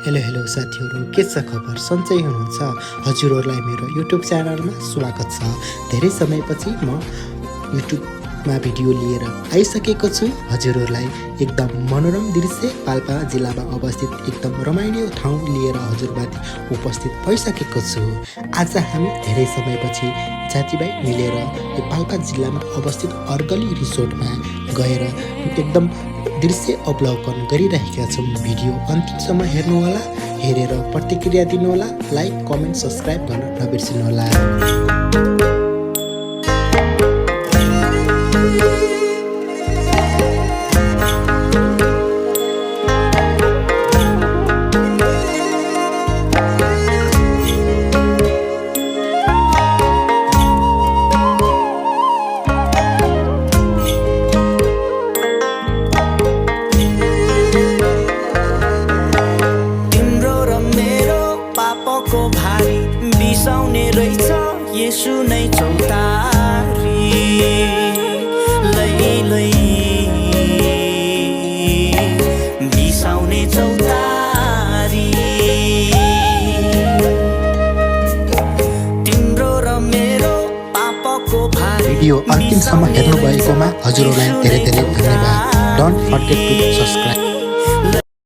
Hello साथीहरू, के छ खबर? सन्चै हुनुहुन्छ? हजुरहरूलाई मेरो युट्युब च्यानलमा स्वागत छ। धेरै समयपछि म युट्युबमा भिडियो लिएर आइसकेको छु। हजुरहरूलाई एकदम मनोरम दृश्य पाल्पा जिल्लामा अवस्थित एकदम रमाइलो ठाउँ लिएर हजुरमाथि उपस्थित भइसकेको छु। आज हामी धेरै समयपछि साथीभाइ मिलेर यो पाल्पा जिल्लामा अवस्थित अर्गली रिसोर्टमा गएर एकदम दृश्य अवलोकन गरिरहेका छौँ। भिडियो अन्तिमसम्म हेर्नुहोला, हेरेर प्रतिक्रिया दिनुहोला, लाइक कमेन्ट सब्सक्राइब गर्न नबिर्सिनुहोला। भारी बिसाउने रहेछ येशू नै चौतारी लै बिसाउने चौतारी तिम्रो र मेरो पापको भारी। भिडियो अन्तिमसम्म हेर्नुभएकोमा हजुरहरूलाई धेरै धेरै धन्यवाद। Don't forget to subscribe.